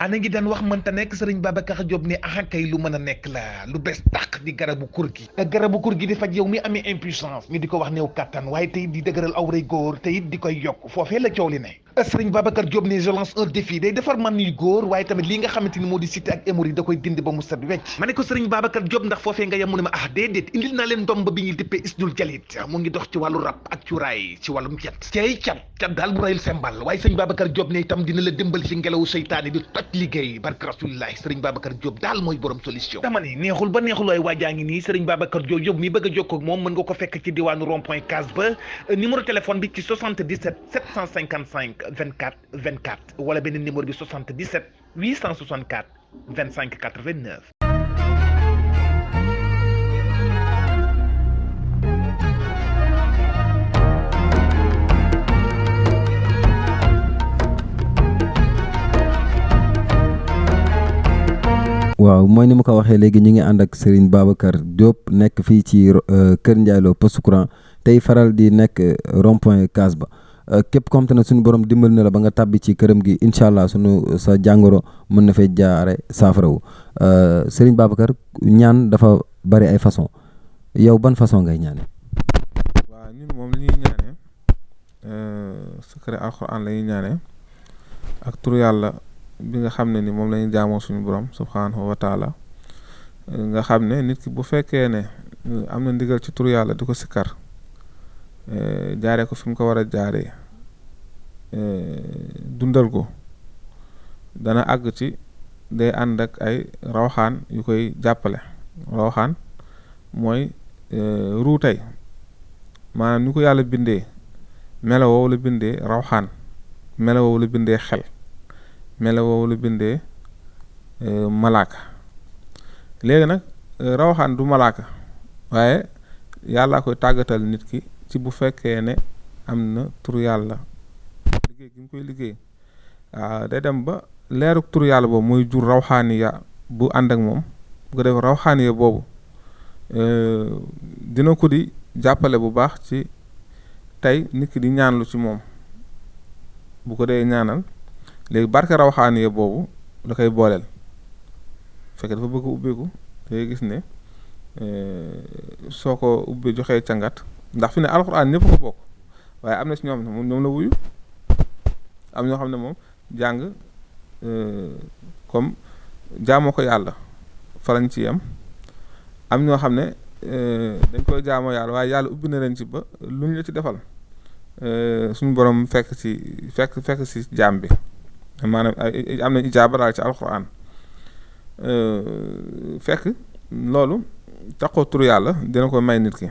ana ngi daan wax mënta nekk sëriñ Babacar Diop ne ah kay lu mën a nekk la lu bees tàq di garabu kur gi garabu kur gi di faj yow mi amee impuissance ñu di ko wax néew kattan waaye tey di dëgëral awray góor te it di koy yokk foofee la coow li ne sëriñ Babacar Diop ne je lance un défi day defar man yu góor waaye tamit lii nga xamante ni moo di cité ak hémorroïde da koy dindi ba mu set wecc ma ne ko sëriñ Babacar Diop ndax foofee nga yem mu ne ma ah déedéet indil naa leen ndomb bi ñuy dippee isdul jalit mu ngi dox ci wàllu rab ak cuuraay ci wàllum cet cay cat daal bu rayul sembal waaye sëriñ Babacar Diop ne itam dina la dimbal ci ngelawu seytaane di toj liggéey barke rasulillahi sëriñ Babacar Diop daal mooy borom solution dama ne neexul ba neexul waaye waajaa ngi nii sëriñ Babacar Diop mi bëgg a jokkoo ak moom mën nga ko fekk ci diwaanu rond point case ba numéro téléphone bi ci 77 755 24 24 wala beneen numéro bi 77 864 25 89. waaw mooy ni ma ko waxee léegi ñu ngi ànd ak Serigne Babacar Diop nekk fii ci Kër Ndiaye Lo poste courant tey faral di nekk rond point case ba képp comme te ne suñu borom dimbal na la ba nga tàbbi ci këram gi incha allah sa jàngoro mën na fay jaare saafarawu Serigne Babacar ñaan dafa bari ay façon yow ban façon ngay ñaane. waaw ñun moom li ñuy ñaane secret alxuraan la ñuy ñaane ak turu yàlla bi nga xam ne ni moom la ñu jaamoo suñu borom subhaanahu wa taala nga xam ne nit ki bu fekkee ne am na ndigal ci turu yàlla di ko sikkar jaaree ko fi mu ko war a jaaree dundal ko dana àgg ci day ànd ak ay rawxaan yu koy jàppale rawxaan mooy ruutay maanaam ni ko yàlla bindee melo woowu la bindee rawxaan melo woowu la bindee xel melo woowu la bindee malaaka léegi nag rawaxaan du malaaka waaye yàllaa koy tàggatal nit ki ci bu fekkee ne am na tur yàlla liggéey gi mu koy liggéey day dem ba leeruk tur yàlla boobu mooy jur rawxaaniya bu ànd ak moom bu ko def rawxaaniya boobu dina ko di jàppale bu baax ci tey nit ki di ñaanlu ci moom bu ko dee ñaanal léegi barke rawxaaniya boobu la koy booleel fekk dafa bëgg ubbeeku day gis ne soo ko ubbee joxee cangat ndax fi ne alxuraan ñëpp ko bokk waaye am na ci ñoom ne moom ñoom la wuyu am ñoo xam ne moom jàng comme jaamoo ko yàlla farañ ci yam am ñoo xam ne dañ koy jaamoo yàlla waaye yàlla ubbi na leen ci ba lu ñu la ci defal suñu borom fekk ci jaam bi maanaam am na ijaaba daal ci alxuraan fekk loolu taxoo turu yàlla dina ko may nit ki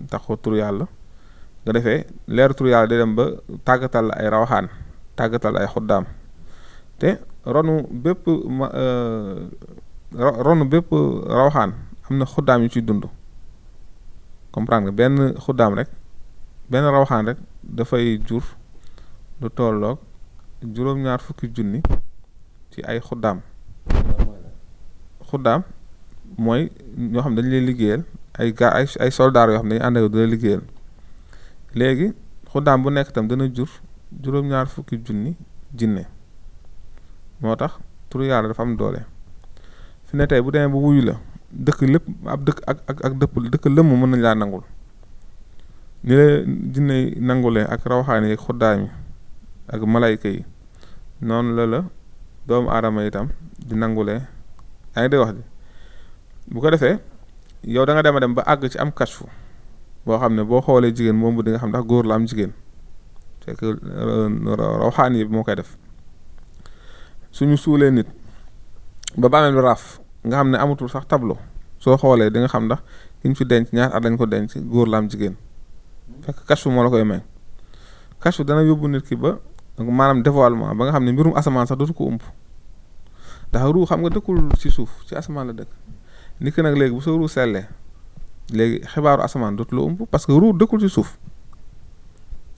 taxoo turu yàlla nga defee leer turu yàlla day dem ba tàggatal ay rawaxaan tàggatal ay xuddaam te ronu bépp rawaxaan am na xuddaam yu ciy dund comprendre nga benn xuddaam rek benn rawaxaan rek dafay jur lu tolloog juróom-ñaar fukki junni ci ay xuddaam mooy ñoo xam ne dañu lay liggéeyal ay soldaar yoo xam ne dañuy ànd ak du la liggéeyal léegi xuddaam bu nekk tam dana jur juróom-ñaar fukki junni jinne moo tax turu yàlla dafa am doole fi ne tey bu demee ba wuyu la dëkk lépp ab dëkk ak dëkk lëmm mën nañ laa nangul ni la jinne yi nangulee ak rawaxaan yi xuddaam yi ak malayka yi noonu la doomu aadama itam di nangulee yaa ngi dégg wax ji bu ko defee yow da nga dem ba àgg ci am kashfu boo xam ne boo xoolee jigéen moom di nga xam ndax góor la am jigéen c'est que rawxaan yi moo koy def suñu suulee nit ba bàmmeel bi raaf nga xam ne amatul sax tableau soo xoolee di nga xam ndax ki ñu fi denc ñaar at lañ ko denc góor la am jigéen fekk kashfu moo la koy may kashfu dana yóbbu nit ki ba maanaam dévoilement ba nga xam ne mbirum asamaan sax dootu ko ump ndax ruu xam nga dëkkul ci suuf ci asamaan la dëkk nit ki nag léegi bu soo ruu sellee léegi xibaaru asamaan dootu la ump parce que ruu dëkkul ci suuf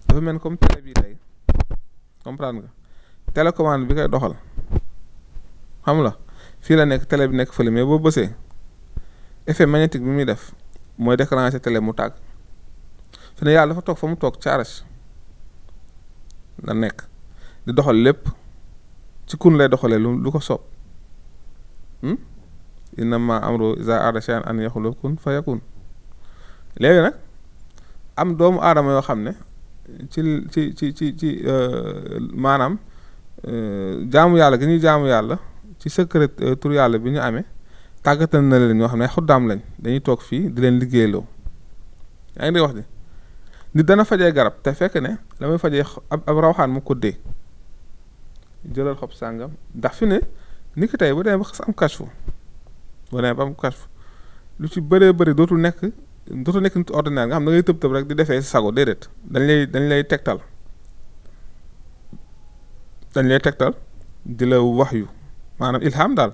dafa mel comme télé bii tey comprendre nga télécommande bi koy doxal xam la fii la nekk télé bi nekk fële mais boo bësee effet magnétique bi muy def mooy déclencher télé mu tàgg fi ne yàlla dafa toog fa mu toog ci arach la nekk di doxal lépp ci kun lay doxalee lu ko soob innama amru iza arada shay'an an yaqula kun fayakun. léegi nag am doomu aadama yoo xam ne ci maanaam jaamu yàlla gi ñuy jaamu yàlla ci secret tur yàlla bi ñu amee tàggatal na leen ñoo xam ne ay xuddaam lañ dañuy toog fii di leen liggéeyloo. yaa ngi di wax di nit dana fajee garab te fekk ne la muy fajee ab rawxaan mu ko dee jëlal xob sàngam ndax fi ne ni ki tey bu demee ba xas am kashfu lu ci bëree bëri dootul nekk nit ordinaire nga xam da ngay tëb rek di defee si sago déedéet dañ lay tegtal di la wax yu maanaam ilham daal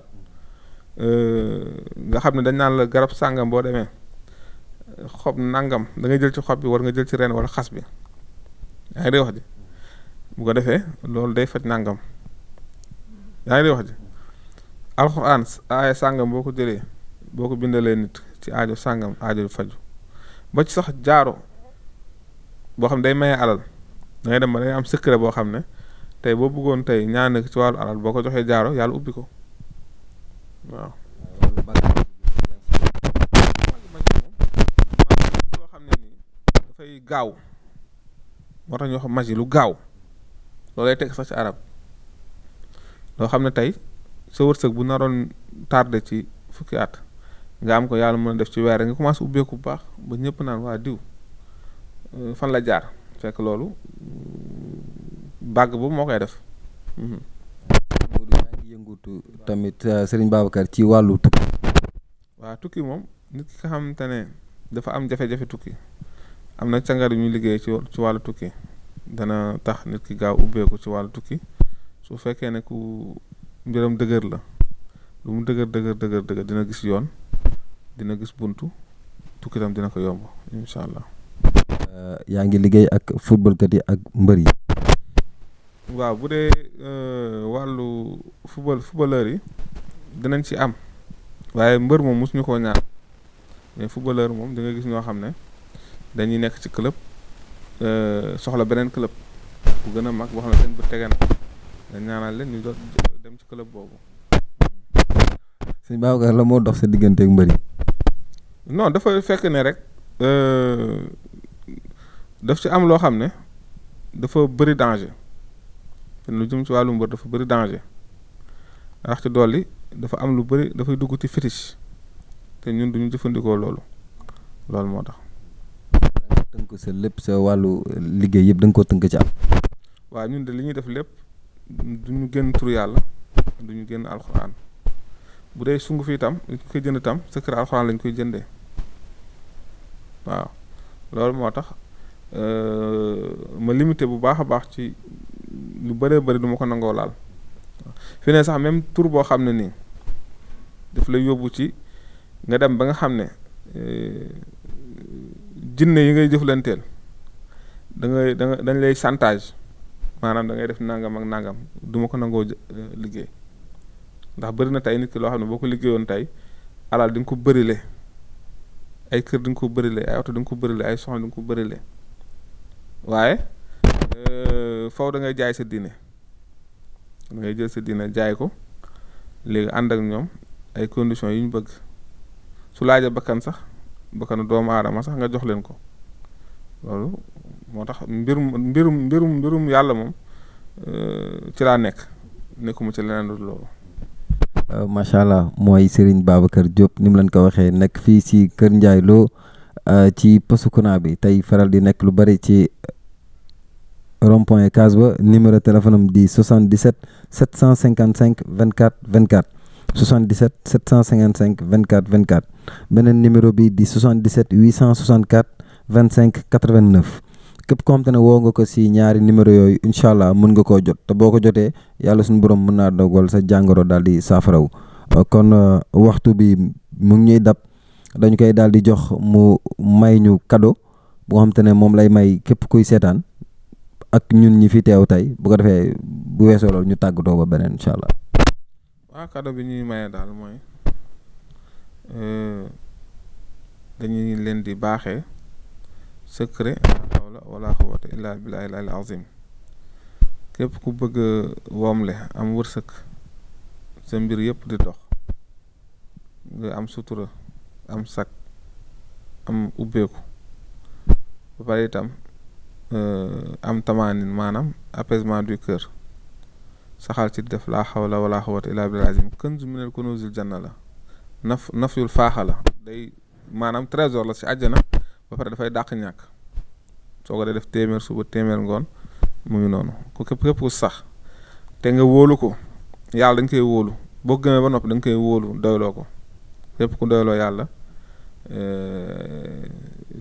nga xam ne dañ naan la garab sàngam boo demee xob nangam da ngay jël ci xob bi war nga jël ci ren wala xas bi yaa ngi di wax ji bu ko defee loolu day faj nangam yaa ngi di wax ji alxuraan aaya sàngam boo ko jëlee boo ko bindalee nit ci aajo sàngam aajo faju ba ci sax jaaro boo xam ne day maye alal da ngay dem ba day am secret boo xam ne tey boo bëggoon tey ñaan ci wàllu alal boo ko joxee jaaro yàlla ubbi ko waaw. loo xam ne nii dafay gaaw moo tax ñoo xam magie lu gaaw loolu lay teg sax ci arab loo xam ne tey sa wërsëg bu naroon tardé ci fukki at nga am ko yàlla mën a def ci weer nga commencé ubbeeku bu baax ba ñëpp naan waa diw fan la jaar fekk loolu bàgg boobu moo koy def. Modou yaa ngi yëngutu tamit Serigne Babacar ci wàllu tukki. waaw tukki moom nit ki nga xamante ne dafa am jafe-jafe tukki am na càngar yu ñuy liggéey ci wàllu tukki dana tax nit ki gaaw ubbeeku ci wàllu tukki su fekkee ne ku mbiram dëgër la lu mu dëgër dina gis yoon dina gis buntu tukki tam dina ko yomb incha allah. yaa ngi liggéey ak footballkat yi ak mbër yi. waaw bu dee wàllu footballeur yi dinañ ci am waaye mbër moom mosuñu koo ñaan mais footballeur moom da nga gis ñoo xam ne dañuy nekk ci club soxla beneen club bu gën a mag boo xam ne seen bët tege na dañ ñaanal leen ñu dem ci club boobu. sëñ Babacar la moo dox sa diggante ak mbër yi. non dafa fekk ne rek daf ci am loo xam ne dafa bëri danger lu jëm ci wàllu mbër dafa bëri danger ndax ci dolli dafa am lu bëri dafay dugg ci fétiche te ñun duñu jëfandikoo loolu moo tax. tënk sa lépp sa wàllu liggéey yëpp da nga ko tënk ci am. waaw ñun de li ñuy def lépp duñu génn tur yàlla duñu génn alxuraan bu dee sungu fi itam dañ koy jënd itam secret alxuraan lañ koy jëndee waaw loolu moo tax ma limité bu baax a baax ci lu bëree bëri du ma ko nangoo laal fi ne sax même tur boo xam ne nii daf lay yóbbu ci nga dem ba nga xam ne jinne yi ngay jëflanteel dañ lay chantage maanaam da ngay def nangam ak nangam du ma ko nangoo liggéey ndax bëri na tey nit ki loo xam ne boo ko liggéeyoon tey alal di nga ko bërile ay kër di nga ko bërile ay oto di nga ko bërile ay soxna di nga ko bërile waaye faw da ngay jaay sa diine da ngay jël sa diine jaay ko léegi ànd ak ñoom ay conditions yi ñu bëgg su laajee bakkan sax bakkanu doomu aadama sax nga jox leen ko loolu moo tax mbirum yàlla moom ci laa nekkuma ci leneen lu loolu. macha allah mooy Serigne Babacar Diop ni mu leen ko waxee nekk fii si Kër Ndiaye Lo ci Posukuna bi tey faral di nekk lu bari ci rond-point Case ba numéro téléphone am di 77 755 24 24 77 755 24 24 beneen numéro bi di 77 864 25 89 képp ko xam te ne woo nga ko si ñaari numéro yooyu incha allah mën nga koo jot te boo ko jotee yàlla suñu borom mën naa dogal sa jàngoro daal di saafaraw kon waxtu bi mu ngi ñuy dab dañu koy daal di jox mu may ñu cadeau boo xam te ne moom lay may képp kuy seetaan ak ñun ñi fi teew tey bu ko defee bu weesoo loolu ñu tàggatoo ba beneen incha allah. waaw cadeau bi ñuy maye daal mooy dañuy leen di baaxee secret la hawla wala quwwata illa billahi al azim képp ku bëgg womle am wërsëg sa mbir yëpp di dox nga am sutura am sag am ubbeeku ba pare itam am tamaanin maanaam apaisement du cœur saxal ci def laa hawla wala quwwata illa billahi azim kanzu minal kunuzil janna la nafyul faaxa la day maanaam trésor la ci àjjana ba pare dafay dàq ñàkk soo ko dee def téeméer suba téeméer ngoon mu ngi noonu ku képp ku sax te nga wóolu ko yàlla dañ koy wóolu boo gëmee ba noppi da nga koy wóolu doyloo ko képp ku doyloo yàlla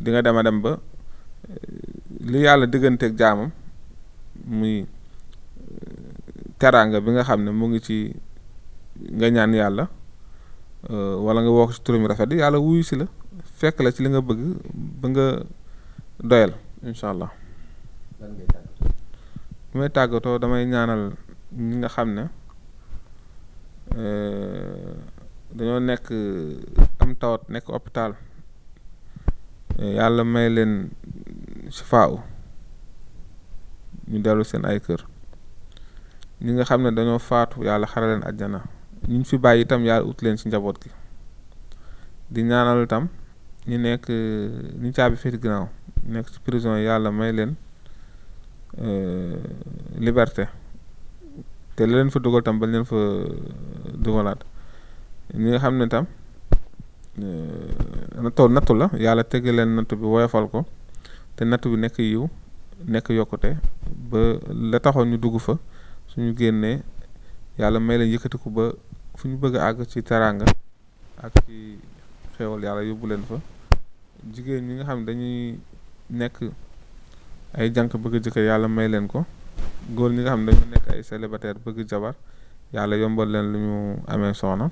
di nga dem ba li yàlla digganteeg jaamam muy teraanga bi nga xam ne mu ngi ci nga ñaan yàlla wala nga woo ko ci turam rafet yàlla wuyu si la fekk la ci li nga bëgg ba nga doyal incha allah. bu may tàggatoo damay ñaanal ñi nga xam ne dañoo nekk am tawat nekk hôpital yàlla may leen sifaaw ñu dellu seen ay kër ñi nga xam ne dañoo faatu yàlla xare leen àjjana ñu fi bàyyi itam yàlla ut leen ci njaboot gi di ñaanal itam ñu nekk ñu caabi féeti ginnaaw nekk ci prison yi yàlla may leen liberté te la leen fa dugal tam bañ leen fa dugalaat ñi nga xam ne tam nattu la yàlla tegg leen nattu bi woyofal ko te nattu bi nekk yiw nekk yokkute ba la taxoon ñu dugg fa suñu génnee yàlla may leen yëkkatiku ba fu ñu bëgg a àgg ci teraanga ak ci xéewal yàlla yóbbu leen fa jigéen ñi nga xam ne dañuy nekk ay jànk bëgg jëkkër yàlla may leen ko góor ñi nga xam ne dañu nekk ay célibataire bëgg jabar yàlla yombal leen lu ñu amee soxna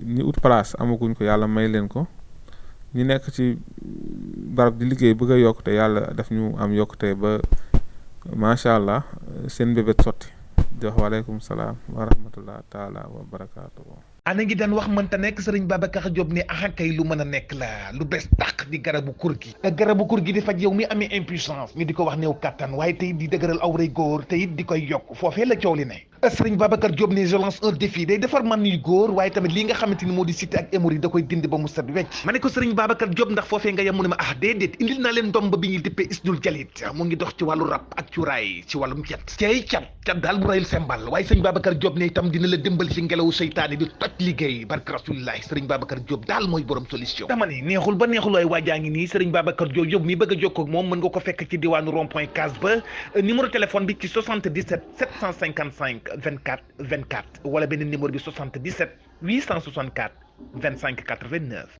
ñi ut place amaguñ ko yàlla may leen ko ñi nekk ci barab di liggéey bëgg a yokkute yàlla daf ñu am yokkute ba macha allah seen bébét sotti di wax waaleykum salaam wa rahmatullah taala wa barakaatuhu. ana ngi daan wax mënta nekk sëriñ Babacar Diop ne kay lu mën a nekk la lu bees tàq di garabu kur gi di faj yow mi amee impuissance ñu di ko wax néew kattan waaye tey di dëgëral awray góor te it di koy yokk foofee la coow li ne sëriñ Babacar Diop ne je lance un défi day defar man yu góor waaye tamit lii nga xamante ni moo di cité ak hémorroïde da koy dindi ba mu set wecc ma ne ko sëriñ Babacar Diop ndax foofee nga yem mu ne ma déedéet indil naa leen ndomb bi ñuy dippee isdul jalit mu ngi dox ci wàllu rab ak cuuraay ci wàllum cat daal bu rayul sembal waaye sëriñ Babacar Diop ne itam dina la dimbal ci ngelawu seytaane bi toj liggéey barke rasulillahi sëriñ Babacar Diop daal mooy borom solution dama ne neexul ba neexul waaye waajaa ngi nii sëriñ Babacar Diop yow mi bëgg a jokkoo ak moom mën nga ko fekk ci diwaanu rond-point case ba numéro téléphone bi ci 77 755 24 24 wala beneen numéro bi 77 864 25 89